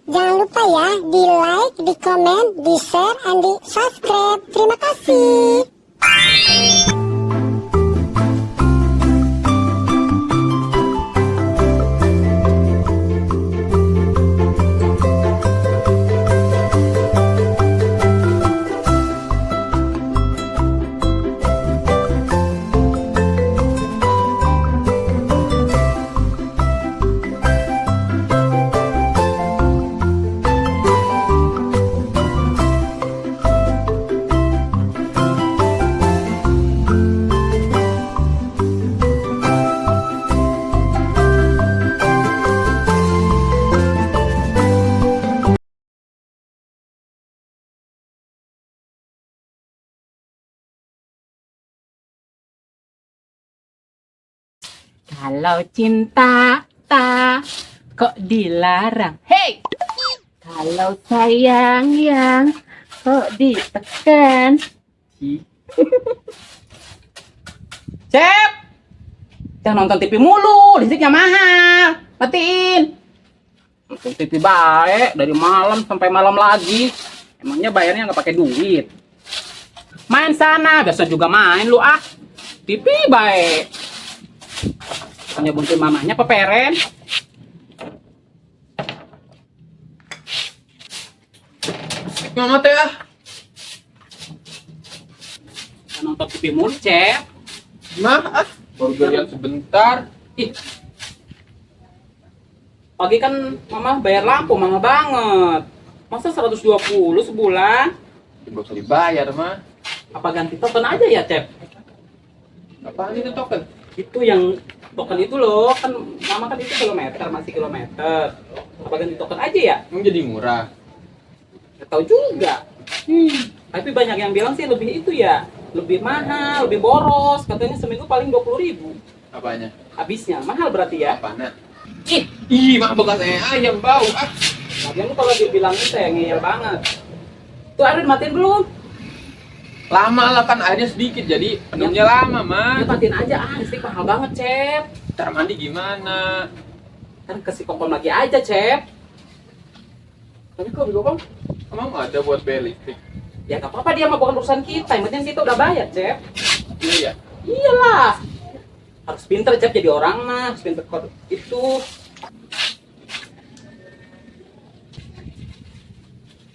Jangan lupa ya di like, di komen, di share, and di subscribe. Terima kasih. Kalau cinta tak kok dilarang. Hey! Kalau sayang yang kok ditekan. Cep! Jangan nonton TV mulu, listriknya mahal. Matiin. Nonton TV baik dari malam sampai malam lagi. Emangnya bayarnya nggak pakai duit? Main sana, biasa juga main lu ah. TV baik. Hanya buntuin mamanya peperen. Mama teh ah. Nonton TV mulu, Cep. Mah ah. Baru lihat sebentar. Ih. Pagi kan mama bayar lampu mahal banget. Masa 120 sebulan? Ya, belum usah dibayar mah. Apa ganti token aja ya, Cep? Apaan itu token? Itu yang token itu loh, kan mama kan itu kilometer, masih kilometer. Apa ganti token aja ya? Emang jadi murah. Gak tahu juga. Tapi banyak yang bilang sih lebih itu ya, lebih mahal, lebih boros. Katanya seminggu paling 20.000 Apanya? habisnya. Mahal berarti ya? Apaan? Ih, Ih, mah bekas ayam bau ah. lagian lu kalau dibilangin saya ngeyel banget. Tuh air dimatiin belum? Lama lah kan airnya sedikit jadi penuhnya lama mah. Ya matiin aja, ah listrik mahal banget, Cep. Ntar mandi gimana? Ntar kasih kokom lagi aja, Cep. Tapi kok bikokong emang ada buat bayar listrik? Ya gak apa-apa, dia mah bukan urusan kita. Yang penting kita udah bayar, Cep. Iya ya. Iyalah. Harus pinter, Cep, jadi orang mah. Harus pinter kok itu.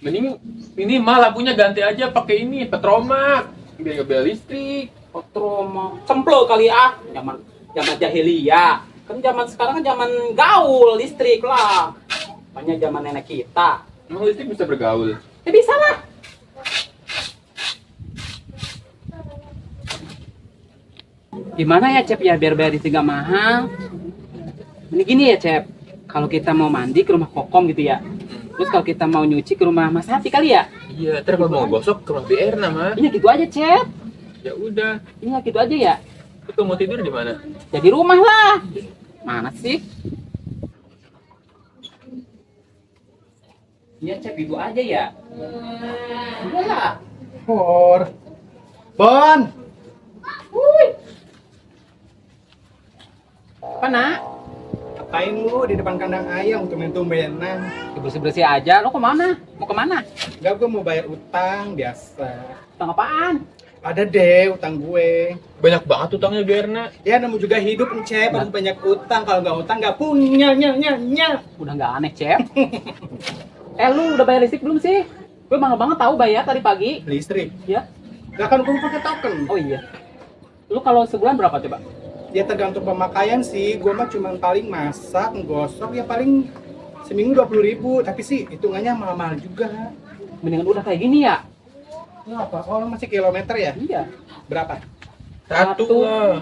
Mending ini mah lampunya ganti aja pakai ini Petromak biar nggak bayar listrik. Petroma. Cemplo kali ah. Zaman zaman jahiliyah. Kan zaman sekarang kan zaman gaul listrik lah. Makanya zaman nenek kita. Emang listrik bisa bergaul? Ya bisa lah. Gimana ya Cep ya biar bayar listrik gak mahal? Ini gini ya Cep, kalau kita mau mandi ke rumah Kokom gitu ya. Terus kalau kita mau nyuci ke rumah Mas Hati kali ya? Iya, ntar kalau mau gosok ke rumah BR nama. Iya gitu aja Cep. Ya udah. Iya gitu aja ya. Itu mau tidur di mana? Ya di rumah lah. Mana sih? Iya Cep gitu aja ya. Udah lah. Por. Bon, Apa nak? ngapain lu di depan kandang ayam tumben-tumbenan? Ya, bersih-bersih aja. Lo kemana? Mau kemana? Enggak, gue mau bayar utang biasa. Utang apaan? Ada deh utang gue. Banyak banget utangnya Berna. Ya nemu juga hidup encep, harus banyak utang. Kalau nggak utang nggak punya, nya, nya, nya. Udah nggak aneh, Cep. Lu udah bayar listrik belum sih? Gue mahal banget tahu bayar tadi pagi. Listrik. Ya. Gak kan gue pakai token. Oh iya. Lu kalau sebulan berapa coba? Ya tergantung pemakaian sih. Gue mah cuma paling masak, gosok ya paling seminggu 20.000. Tapi sih hitungannya mahal-mahal juga. Mendingan udah kayak gini ya. Lu apa? Oh, lu masih kilometer ya? Iya. Berapa? Satu Satu. lah.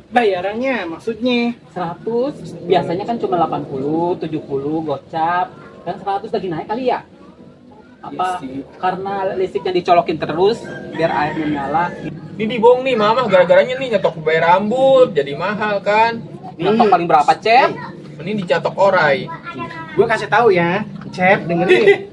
Bayarannya maksudnya. 100 biasanya kan cuma 80, 70 gocap. Dan 100 lagi naik kali ya? Apa Iya sih. karena listriknya dicolokin terus biar airnya nyala? Ini dibohong nih mama gara-garanya nih nyetok bayar rambut jadi mahal kan. Nyetok paling berapa, Cep? Mending dicatok orai. Gue kasih tahu ya, Cep, dengerin.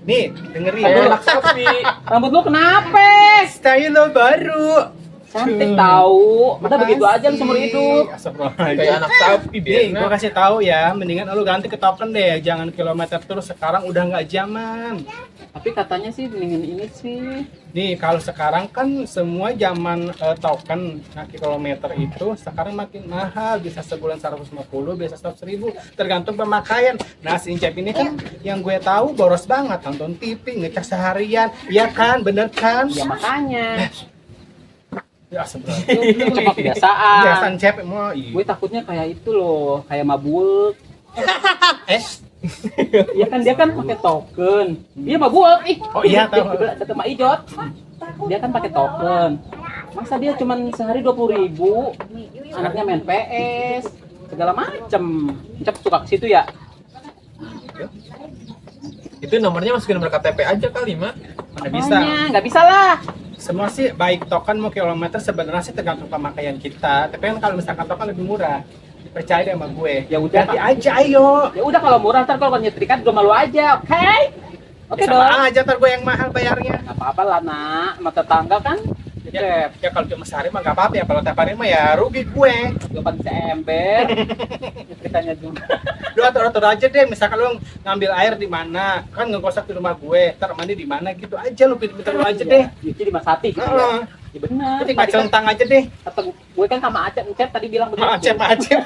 Nih, dengerin. Kayak anak sapi. Rambut lu kenapa? Style lo baru. Cantik tahu. Udah begitu aja lu seumur hidup. Astagfirullahaladzim. Kayak anak sapi Nih, biar gua kasih tahu ya, mendingan lu ganti ke token deh, jangan kilometer terus, sekarang udah nggak zaman. Tapi katanya sih mendingan ini sih. Nih, kalau sekarang kan semua zaman token, nah kilometer itu sekarang makin mahal, bisa sebulan 150, bisa 100 ribu, tergantung pemakaian. Nah, si Incep ini kan yang gue tahu boros banget, nonton TV, ngecas seharian, iya kan, bener kan? Ya makanya. Ya, sebenarnya. Itu cuma kebiasaan. Biasa Incep mau, iya. Gue takutnya kayak itu loh, kayak mabuk. Eh, Iya kan dia kan pakai token. Iya mabuk. Ih. Oh iya, tahu. Kata Mak Ijot. Dia kan pakai token. Masa dia cuman sehari 20 ribu? Anaknya main PS, segala macem. Cep suka ke situ ya? Itu nomornya masukin nomor KTP aja kali, Mak. Mana bisa. Makanya, nggak bisa lah. Semua sih baik token mau kilometer sebenarnya sih tergantung pemakaian kita. Tapi kan kalau misalkan token lebih murah. Percaya deh sama gue. Ya udah, Ganti aja ayo. Ya udah kalau murah ntar kalau nyetrika juga malu aja, oke? Oke Ya, sama dong. aja ntar gue yang mahal bayarnya. Nggak apa-apa lah nak, sama tetangga kan. Ya, ya kalau cuma sehari mah nggak apa-apa ya. Kalau tiap hari mah ya rugi gue. Gue seember. Nyetrikanya juga. Lu atur-atur aja deh. Misalkan lu ngambil air di mana, kan ngegosok di rumah gue, ntar mandi di mana gitu aja, lu pinter-pinter lu aja deh. Nyuci di Mas Hati gitu ya. Heeh. Ya benar. Lu tinggal celentang aja deh. Kata gue kan sama Acep, Encep tadi bilang begitu. Acep, Acep.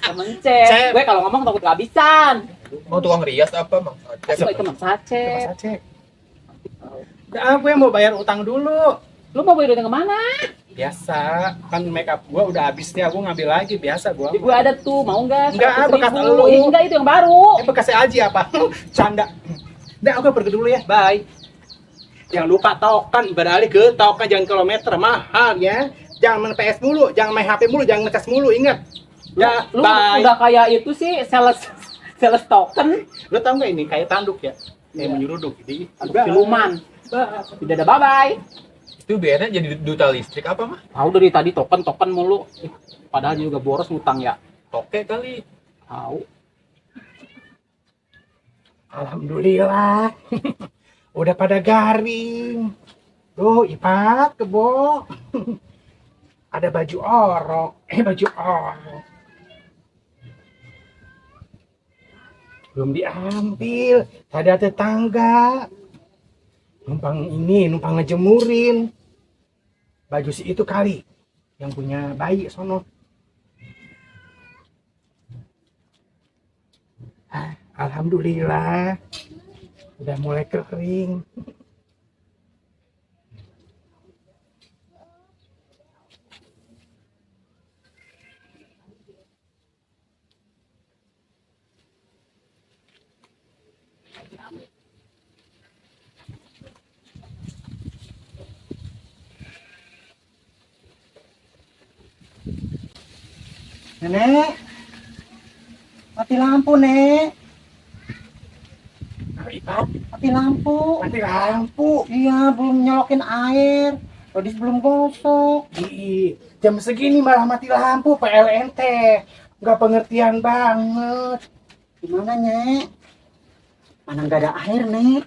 Sama Encep. Cep. Gue kalau ngomong takut kehabisan. Mau tukang rias apa, Mang? Acep. Gue itu Mas Acep. Mas Acep. Udah, gue mau bayar utang dulu. Lu mau bayar utang kemana? Biasa, kan make up gua udah habis nih, aku ngambil lagi biasa gua. Di gue ada tuh, mau nggak? Enggak, 100.000. bekas lu. Ih, enggak, itu yang baru. Eh, bekasnya Aji apa? Canda. Udah, aku pergi dulu ya. Bye. Jangan lupa token, beralih ke token, jangan kilometer, mahal ya. Jangan main PS mulu, jangan main HP mulu, jangan ngecas mulu, ingat. Ya, Lu bye. udah kayak itu sih sales sales token. Lu tau nggak ini kayak tanduk ya? Kayak Iya. menyeruduk. Jadi, Tanduk siluman. Tidak ada bye-bye. Itu biarnya jadi duta listrik apa, Mah? Tahu dari tadi token-token mulu. Ih, padahal juga boros ngutang ya. Toke kali. Tahu. Alhamdulillah. Udah pada garing. Tuh, Ipat, kebo. Ada baju orok. Eh, baju orok. Belum diambil. Tadi ada tetangga. Numpang ini, numpang ngejemurin. Baju si itu kali. Yang punya bayi sono. Ah, alhamdulillah. Udah mulai kering. Nenek, mati lampu, Nek. Ipat, Mati lampu. mati lampu. Iya, belum nyolokin air. Rodis belum gosok. Ih, jam segini malah mati lampu PLN teh. Nggak pengertian banget. Gimana, Nek? Mana nggak ada air, Nek?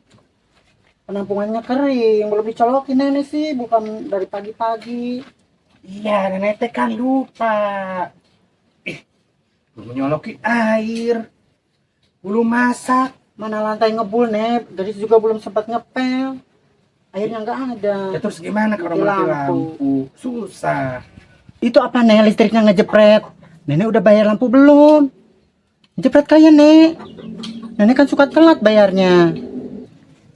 Penampungannya kering, belum dicolokin nenek sih, bukan dari pagi-pagi. Iya, nenek teh kan lupa. Ih, belum nyolokin air. Belum masak. Mana lantai ngebul, Nek? Gadis juga belum sempat ngepel. Airnya nggak ada. Ya terus gimana kalau Mati mati lampu. lampu? Susah. Itu apa, Nek? Listriknya ngejepret. Nenek udah bayar lampu belum? Ngejepret kayak, Nek. Nenek kan suka telat bayarnya.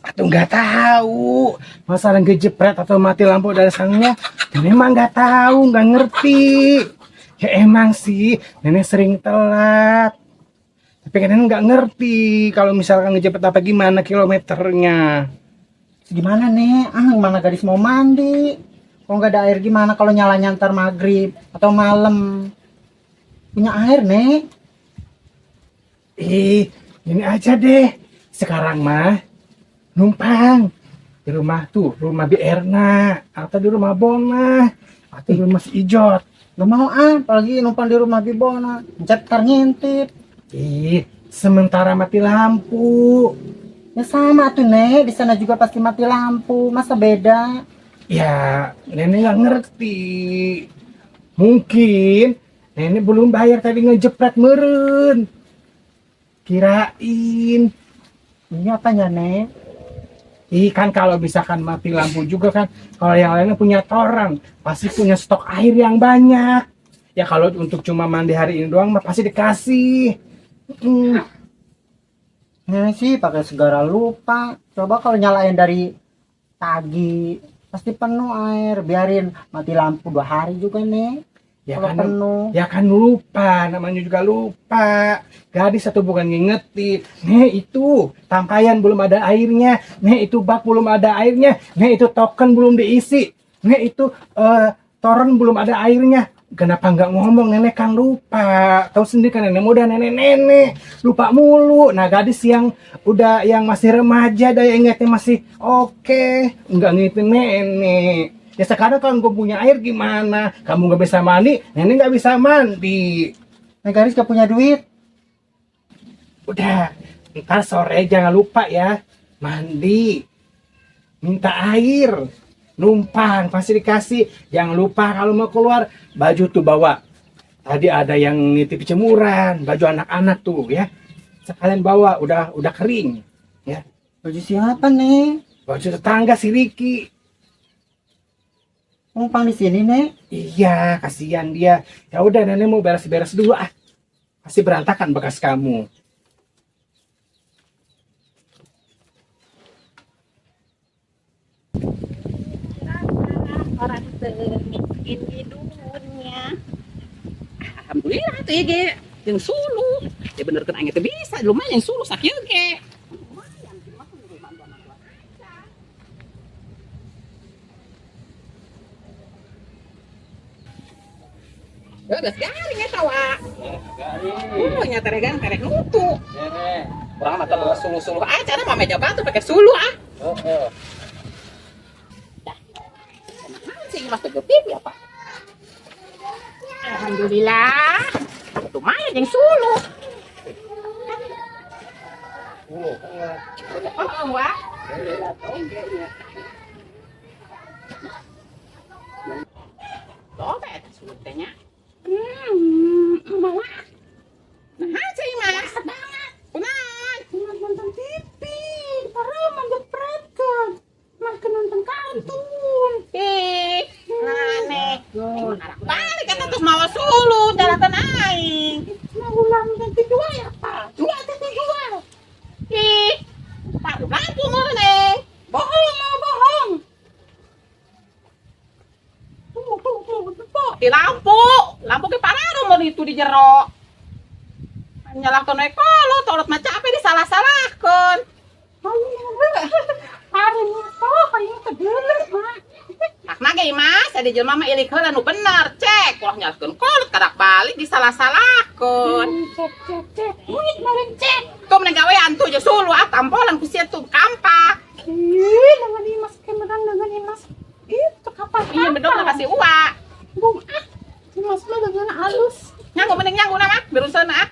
Atau nggak tahu masalah ngejepret atau mati lampu dari sananya, nenek emang nggak tahu, nggak ngerti. Ya emang sih nenek sering telat, tapi kan nenek nggak ngerti kalau misalkan ngejepret apa gimana kilometernya. Gimana, Nek? Ah, mana gadis mau mandi? Kalau nggak ada air gimana kalau nyalanya ntar maghrib atau malam? Punya air, Nek? Ih, ini aja deh. Sekarang mah numpang di rumah tuh, rumah Bi Erna atau di rumah Bona atau di rumah si Ijot. Gak mau ah, apalagi numpang di rumah Bibona. Encep ntar ngintip. Ih, sementara mati lampu. Ya sama tuh, Nek. Di sana juga pasti mati lampu. Masa beda? Ya, nenek nggak ngerti. Mungkin nenek belum bayar tadi ngejepret meren. Kirain. Ini apanya, Nek? Ih kan kalau misalkan mati lampu juga kan, kalau yang lainnya punya toren, pasti punya stok air yang banyak. Ya kalau untuk cuma mandi hari ini doang mah pasti dikasih. Nenek sih pakai segala lupa. Coba kalau nyalain dari pagi, pasti penuh air. Biarin mati lampu 2 hari juga, Nek. Ya kalau kan, penuh. ya kan lupa, namanya juga lupa. Gadis satu bukan ngingetin. Nih itu tangkayan belum ada airnya. Nih itu bak belum ada airnya. Nih itu token belum diisi. Nih itu toren belum ada airnya. Kenapa nggak ngomong, nenek kan lupa. Tahu sendiri kan nenek muda, nenek-nenek lupa mulu. Nah gadis yang udah, yang masih remaja daya ingatnya masih oke, nggak ngingetin nenek. Ya sekarang kalau gue punya air gimana? Kamu nggak bisa mandi, nenek nggak bisa mandi. Nek gadis gak punya duit. Udah, ntar sore jangan lupa ya mandi, minta air, numpang pasti dikasih. Jangan lupa kalau mau keluar baju tuh bawa. Tadi ada yang nitip jemuran, baju anak-anak tuh ya. Sekalian bawa, udah kering ya. Baju siapa, Nek? Baju tetangga si Riki. Numpang di sini, Nek. Iya, kasihan dia. Ya udah, nenek mau beres-beres dulu ah. Pasti berantakan bekas kamu. Orang termiskin di dunia. Alhamdulillah tuh ya ge jeung suluh. Ya bener kan aing teh bisa, lumayan suluh sakieu ge. Lumayan, cuma kan mantu aja. Ya geus garing eta wa. Garing. Nya teregan terek nutu. Urang mah teu suluh-suluh aja mah meja batu pakai suluh ah. Heeh. Dah. Naon sih mas teu TV apa? Alhamdulillah. Lumayan yang suluh. Oh, wah. Loba eta suluh teh nya. Mau ah. Nah, sih mas. Banget. Kunaon? Nonton TV, para menjepretkan, makin nonton kartun. Ih, aneh. Balik kata terus mawa suluh daratan aing. Mau ulang nanti dua ya pak? Dua TV dua. Ih, paru lampu meureun. Bohong mau bohong. Tuh, tuh, tuh, tuh. Di lampu, lampu ke pararo mun itu di jero. Nyalahkeun we kolot, kolot mah capek disalah-salahkeun. Hari ini tuh kayaknya kedeles mak. Hakna ge Mas, ada jelema mah ilik heula nu bener, cek. Ulah nyalahkeun kolot kadak balik disalah-salahkeun. Cek, cek, cek. Duit meureun cek. Tuh mending gawean tuh je suluh ah tampolan ku sia tuh kampak. Ih, dengan Imas kemerang dengan Imas. Itu kapan? Iya bedong kasih uak. Bung ah, Imas mah dengan halus. Nyanggu mending nyanggu nama, berusaha ah.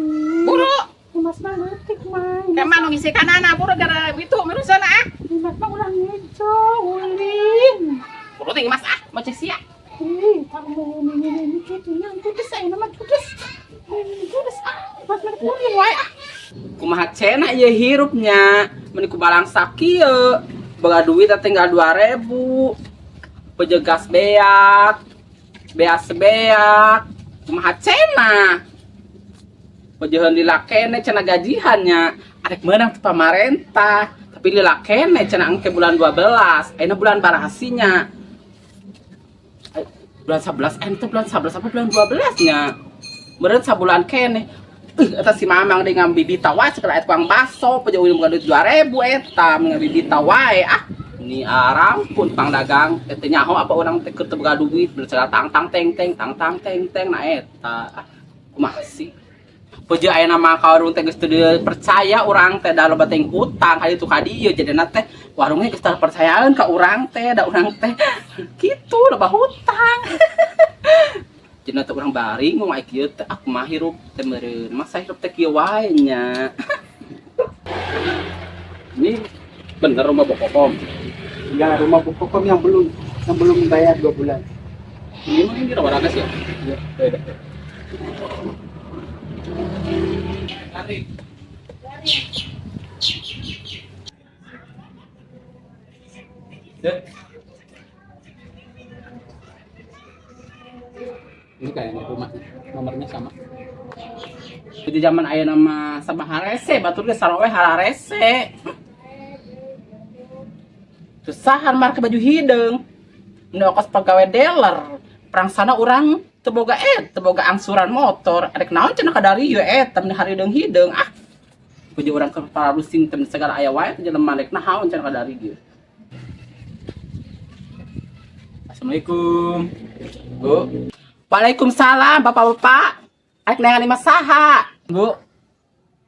Buru, Imas mah leutik mah. kemana nu ngisi kanana buru gara itu berusaha ah. Imas mah ulah ngejo, ulin. Buru teh Mas ah, mau cek sia. Ih, kamu ini gitu nya, judes saya nama judes. Judes ah, Mas mah ulin wae ah. Kumaha cenah ieu hirupnya, meni ku balangsa kieu. Boga duit teh tinggal 2000. Pejegas beak. Beas beak. Kumaha cenah. Pejeheun lila kene cenah gajihannya. Arek meunang teh pamarentah. Tapi lila kene cenah engke bulan 12. Ayeuna bulan barahasinya. Bulan 11, teh bulan 11 apa bulan 12 nya? Meureun sabulan kene. Eta si Mamang deui ngambil bibita wae segala eta tukang baso peja udah boga duit 2000 eta ngambil bibita wae ah. Ini arang pun pang dagang eta nyaho apa orang teh keur teu boga duit bener segala tang tang teng teng tang tang teng teng nah eta ah kumaha sih. Peja aya nama ka warung teh geus teu percaya urang teh da loba teh hutang ka ditu ka dieu jadina teh warungnya geus teu percayaan ka urang teh da urang teh kitu loba hutang. Jadina teh urang baringung aya kieu teh aku mah hirup teh meureun masa hirup teh kieu wae nya. Ini bener rumah Bokokom. Enggak, rumah Bu Kokom yang belum bayar 2 bulan. Ini mah ini Rawaragas ya? Iya. Beda. Tarik. Dek. Ini kayaknya rumahnya, nomornya sama. Di zaman aya nama sama harese, batur ge sarua we hararese. Susahan make baju hideung. Nu kos pegawai dealer. Perang sana urang teu boga angsuran motor. Arek naon cenah kadari ieu eta meni hideung hideung ah. Puji urang ke pararusing teh segala aya wae teh jelema rek naon cenah kadari ieu. Assalamualaikum. Bu. Waalaikumsalam, Bapak-bapak. Arek neangan imah saha? Bu.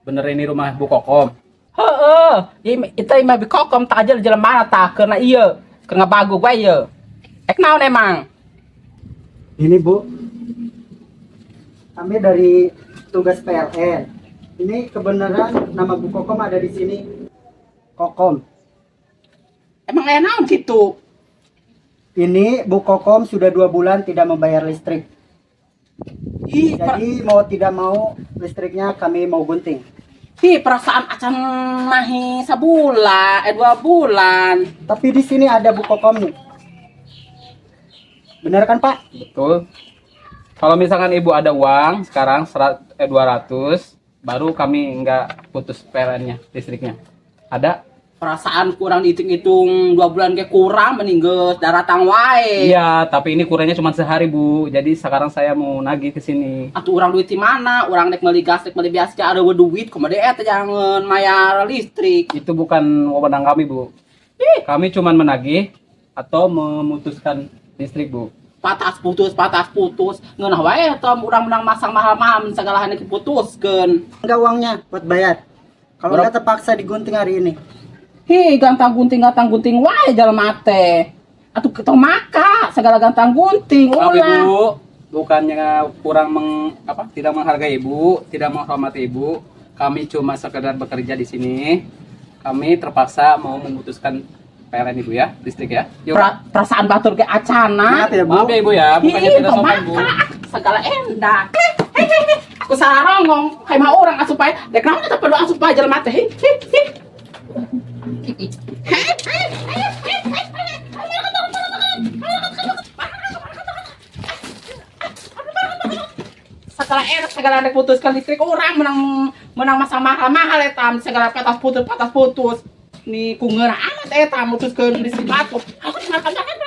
Bener ini rumah Bu Kokom? Heeh, ieu itu imah Bi Kokom tak aja jelema tah keuna ieu, keur ngabagu wae ieu. Ek naon emang? Ini, Bu. Kami dari tugas PLN. Ini kebenaran nama Bu Kokom ada di sini. Kokom. Emang aya naon kitu? Ini Bu Kokom sudah 2 bulan tidak membayar listrik. Ih, Jadi mau tidak mau listriknya kami mau gunting. Ih, perasaan acan mahi sabulan, eh 2 bulan. Tapi di sini ada Bu Kokom nih. Benar kan, Pak? Betul. Kalau misalkan Ibu ada uang sekarang 200, baru kami nggak putus PLN-nya, listriknya. Ada? Perasaan kurang dihitung-hitung 2 bulan ke kurang mending geus daratang wae. Iya, tapi ini kurangnya cuma sehari, Bu. Jadi sekarang saya mau nagih ke sini. Atuh urang duit di mana? Urang rek meuli gas, rek meuli beas ge ada duit kumaha deui eta jangan mayar listrik. Itu bukan wewenang kami, Bu. Kami cuma menagih atau memutuskan listrik, Bu. Patas putus, patas putus. Ngeunah wae eta urang menang masang mahal-mahal segala hanya diputuskeun. Enggak uangnya buat bayar. Kalau Berapa? enggak terpaksa digunting hari ini. Hi, gantang gunting gantang gunting wae jelema teh. Atuh ketong maka segala gantang gunting Maaf, ulah. Ibu, bukannya kurang apa, tidak menghargai Ibu, tidak menghormati Ibu. Kami cuma sekedar bekerja di sini. Kami terpaksa mau memutuskan PLN Ibu ya, listrik ya. Yuk. Perasaan batur ge acana. Maaf ya, Bu. Maaf ya Ibu ya, bukannya Ih, tidak sopan, Bu. maka segala endah. Hei, hei, hei. Aku sarongong, kayak mah orang asup bae. Dek naon eta perlu asup bae jelema teh. Hei, hei, hei. Hei, hei, hei, hei, hei. Segala enak, segala rek putuskan listrik orang menang menang masa mahal-mahal eta segala patas putus patas putus. Nih ku ngeunah amat eta mutuskeun listrik batu. Aku makan makan.